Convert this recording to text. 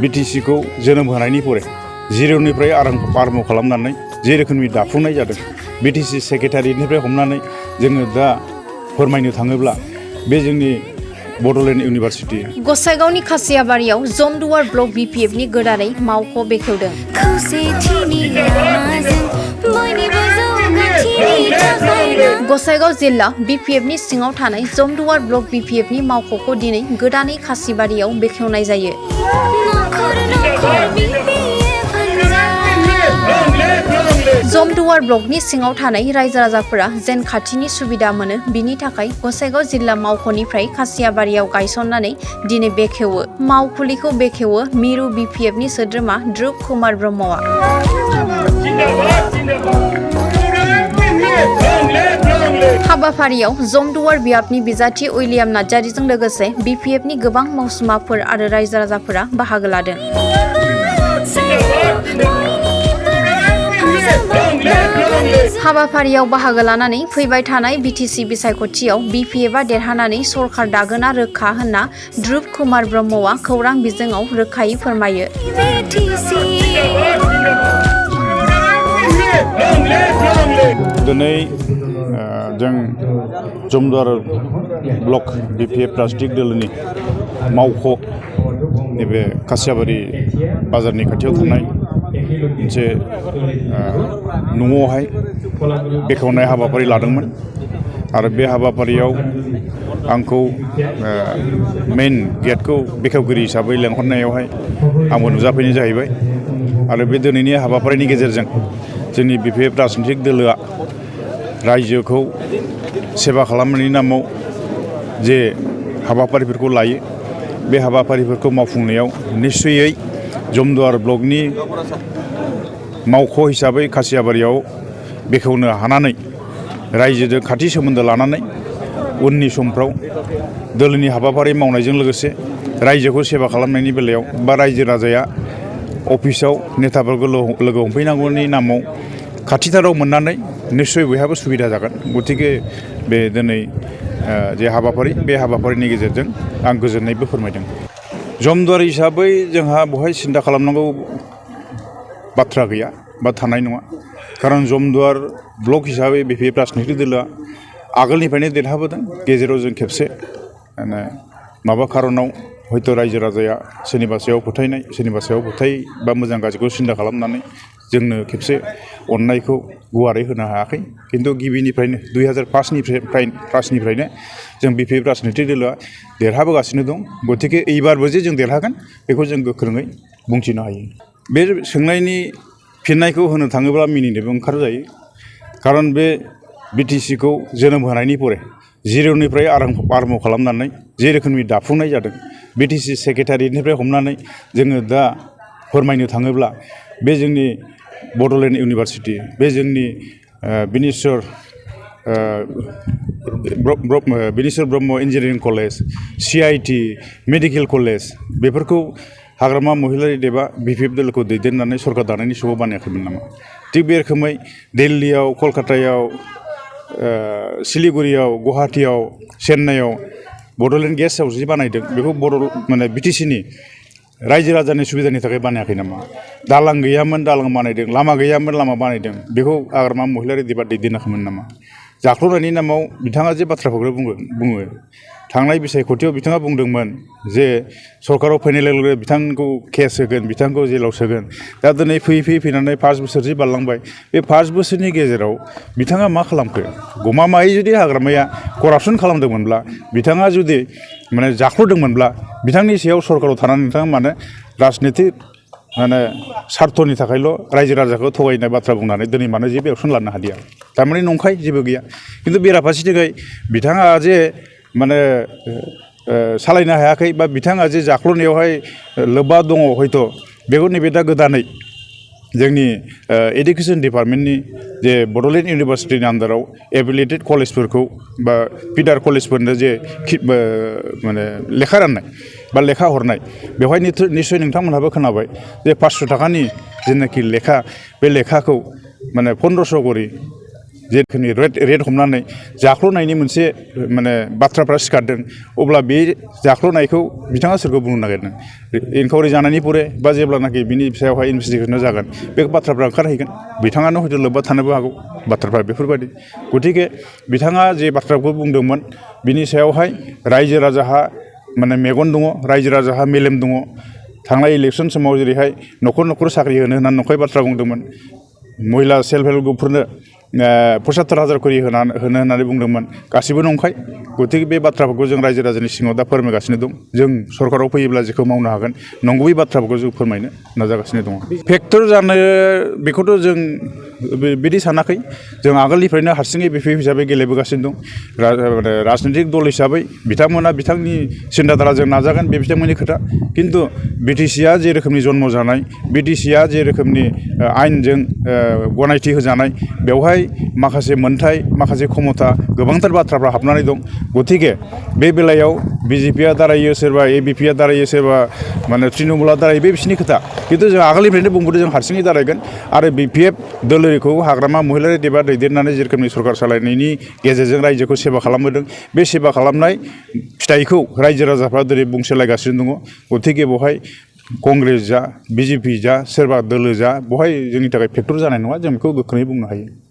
BTC खौ जोनोम होनायनिफ्राय जिर'निफ्राय आरम्भ खालामनानै जे रोखोमनि दाफुंनाय जादों BTC सेक्रेटारिनिफ्राय हमनानै जोङो दा फोरमायनो थाङोब्ला बे जोंनि बड'लेण्ड इउनिभारसिटि गसाइगावनि खासियाबारियाव जमदुवार ब्लक BPF नि गोदानै मावख' बेखेवदों। गसाइगाव जिल्ला BPF नि सिङाव थानाय जमदुवार ब्लक BPF नि मावख'खौ दिनै गोदानै खासिबारियाव बेखेवनाय जायो। जमदुवार ब्लकनि सिङाव थानाय रायजो राजाफोरा जेन खाथिनि सुबिदा मोनो बिनि थाखाय गसाइगाव जिल्ला मावख'निफ्राय खासियाबारियाव गायसननानै दिनै बेखेवो। मावखुलिखौ बेखेवो मिरु BPF नि सोद्रोमा ध्रुब कुमार ब्रह्मआ। हाबाफारियाव जमदुवार बियाबनि बिजाथि उइलियाम नार्जारिजों लोगोसे BPF नि गोबां मावसुमाफोर आरो रायजो राजाफोरा बाहागो लादों। हाबाफारियाव बाहागो लानानै फैबाय थानाय BTC बिसायख'थियाव BPF आ देरहानानै सरकार दागोना रोखा होनना ध्रुब कुमार ब्रह्मआ खौरां बिजोङाव रोखायै फोरमायो। दिनै जों जमदुवार ब्लक BPF राष्ट्रिय दोलोनि मावख' नैबे खासियाबारि बाजारनि खाथियाव थानाय मोनसे न'आवहाय बेखेवनाय हाबाफारि लादोंमोन आरो बे हाबाफारियाव आंखौ मेन गेटखौ बेखेवगिरि हिसाबै लेंहरनायावहाय आंबो नुजाफैनाय जाहैबाय आरो बे दिनैनि हाबाफारिनि गेजेरजों जोंनि BPF राजनितिक दोलोआ रायजोखौ सेवा खालामनायनि नामाव जे हाबाफारिफोरखौ लायो बे हाबाफारिफोरखौ मावफुंनायाव निश्चयै जमदुवार ब्लकनि मावख' हिसाबै खासियाबारियाव बेखेवनो हानानै रायजोजों खाथि सोमोन्दो लानानै उननि समफ्राव दोलोनि हाबाफारि मावनायजों लोगोसे रायजोखौ सेवा खालामनायनि बेलायाव बा रायजो राजाया अफिसाव नेताफोरखौ लोगो हमफैनांगौनि नामाव खाथिथाराव मोननानै निश्चय बयहाबो सुबिदा जागोन। गतिके बे दिनै जे हाबाफारि बे हाबाफारिनि गेजेरजों आं गोजोननायबो फोरमायदों। जमदुवार हिसाबै जोंहा बहाय सिन्था खालामनांगौ बाथ्रा गैया बा थानाय नङा खारन जमदुवार ब्लक हिसाबै BPF राजनितिक दोलोआ आगोलनिफ्रायनो देरहाबोदों। गेजेराव जों खेबसे माबा खारनाव हयथ' रायजो राजाया सोरनिबा सायाव फोथायनाय सोरनिबा सायाव बा मोजां गाज्रिखौ सिन्था खालामनानै जोंनो खेबसे अननायखौ गुवारै होनो हायाखै खिन्थु गिबिनिफ्रायनो 2005निफ्रायनो जों BPF राजनितिक दोलोआ देरहाबोगासिनो दं। गतिके एबारबो जे जों देरहागोन बेखौ जों गोख्रोङै बुंथिनो हायो। बे सोंनायनि फिननायखौ होनो थाङोब्ला मिनिनोबो ओंखारजायो खारन बे BTC खौ जोनोम होनायनिफ्राय जिर'निफ्राय आरम्भ खालामनानै जे रोखोमनि दाफुंनाय जादों BTC सेक्रेटारिनिफ्राय हमनानै जोङो दा फोरमायनो थाङोब्ला बे जोंनि बड'लेण्ड इउनिभारसिटि बे जोंनि Bineshwar Brahma engineering college CIT medical college बेफोरखौ हाग्रामा महिलारि देबा BPF दोलोखौ दैदेननानै सरकार दानायनि समाव बानायाखैमोन नामा? थिग बे रोखोमै दिल्लीयाव कलकातायाव सिलिगुरियाव गुवाहाटियाव चेन्नाइयाव बड'लेण्ड गेस्ट हाउस जि बानायदों बेखौ BTC नि रायजो राजानि सुबिदानि थाखाय बानायाखै नामा? दालां गैयामोन दालां बानायदों लामा गैयामोन लामा बानायदों बेखौ हाग्रामा महिलारि देबा दैदेनाखैमोन नामा? जाख्ल'नायनि नामाव बिथाङा जे बाथ्राफोरखौ बुङो थांनाय बिसायख'थियाव बिथाङा बुंदोंमोन जे सरकाराव फैनाय लोगो लोगो बिथांखौ केस होगोन बिथांखौ जेलाव सोगोन। दा दिनै फैनानै 5 बोसोर जि बारलांबाय बे 5 बोसोरनि गेजेराव बिथाङा मा खालामखो? गमामायै जुदि हाग्रामाया करापसन खालामदोंमोनब्ला बिथाङा जुदि जाख्ल'दोंमोनब्ला बिथांनि सायाव सरकाराव थानानै नोंथाङा मानो राजनितिक सार्थनि थाखायल' रायजो राजाखौ थगायनाय बाथ्रा बुंनानै दिनै मानो जेबो एक्सन लानो हादिया? थारमाने नंखाय जेबो गैया खिन्थु बेराफारसेथिङै बिथाङा जे सालायनो हायाखै बा बिथाङा जे जाख्ल'नायावहाय लोब्बा दङ हयथ' बेखौ नैबे दा गोदानै जोंनि एडुकेसन डिपार्टमेन्टनि जे बड'लेण्ड इउनिभारसिटिनि आन्दाराव एफिलिएटेड कलेजफोरखौ बा फिडार कलेजफोरनो जे लेखा राननाय बा लेखा हरनाय बेवहाय निस्सय नोंथांमोनहाबो खोनाबाय जे 500 थाखानि जेनाखि लेखा बे लेखाखौ 1500 करि जेरोखोमनि रेट हमनानै जाख्ल'नायनि मोनसे माने बाथ्राफ्रा सिखारदों अब्ला बे जाख्ल'नायखौ बिथाङा सोरखौ बुंनो नागिरदों इनकुवारि जानायनि परे बा जेब्लानाखि बिनि सायावहाय इनभेस्टिगेसन जागोन बे बाथ्राफ्रा ओंखारहैगोन बिथाङानो हयथ' लोब्बा थानोबो हागौ बाथ्राफ्रा बेफोरबायदि गतिके बिथाङा जे बाथ्राखौ बुंदोंमोन बिनि सायावहाय रायजो राजाहा माने मेगन दङ रायजो राजाहा मेलेम दङ थांनाय इलेक्सन समाव जेरैहाय न'खर साख्रि होनो होननानै नंखाय बाथ्रा बुंदोंमोन महिला सेल्फ हेल्प ग्रुपफोरनो 75,000 करि होनो होननानै बुंदोंमोन गासिबो नंखाय गतिके बे बाथ्राफोरखौ जों रायजो राजानि सिङाव दा फोरमायगासिनो दं जों सरकाराव फैयोब्ला जेखौ मावनो हागोन नंगुबै बाथ्राफोरखौ जों फोरमायनो नाजागासिनो दङ फेक्टर जानो बेखौथ' जों बिदि सानाखै जों आगोलनिफ्रायनो हारसिङै बिपिएफ हिसाबै गेलेबोगासिनो दं राजनैतिक दल हिसाबै बिथांमोना बिथांनि सिन्ताधाराजों नाजागोन बे बिथांमोननि खोथा खिन्थु बिटिसिआ जे रोखोमनि जन्म जानाय बिटिसिआ जे रोखोमनि आयेनजों गनायथि होजानाय बेवहाय माखासे मोनथाय माखासे क्षमता गोबांथार बाथ्राफ्रा हाबनानै दं गतिके बे बेलायाव बिजेपिआ दारायो सोरबा एबिपिआ दारायो सोरबा माने तृणमुलआ दारायो बे बिसिनि खोथा खिन्थु जों आगोलनिफ्रायनो बुंबोदों जों हारसिङै दारायगोन आरो बिपिएफ दोलोखौ हाग्रामा महिलारि देबा दैदेननानै जे रोखोमनि सरकार सालायनायनि गेजेरजों रायजोखौ सेबा खालामबोदों बे सेबा खालामनाय फिथाइखौ रायजो राजाफ्रा दिनै बुंसोलायगासिनो दङ गतिके बेवहाय कंग्रेस जा बिजेपि जा सोरबा दोलो जा बेवहाय जोंनि थाखाय फेक्टर जानाय नङा जों बेखौ गोख्रोङै बुंनो हायो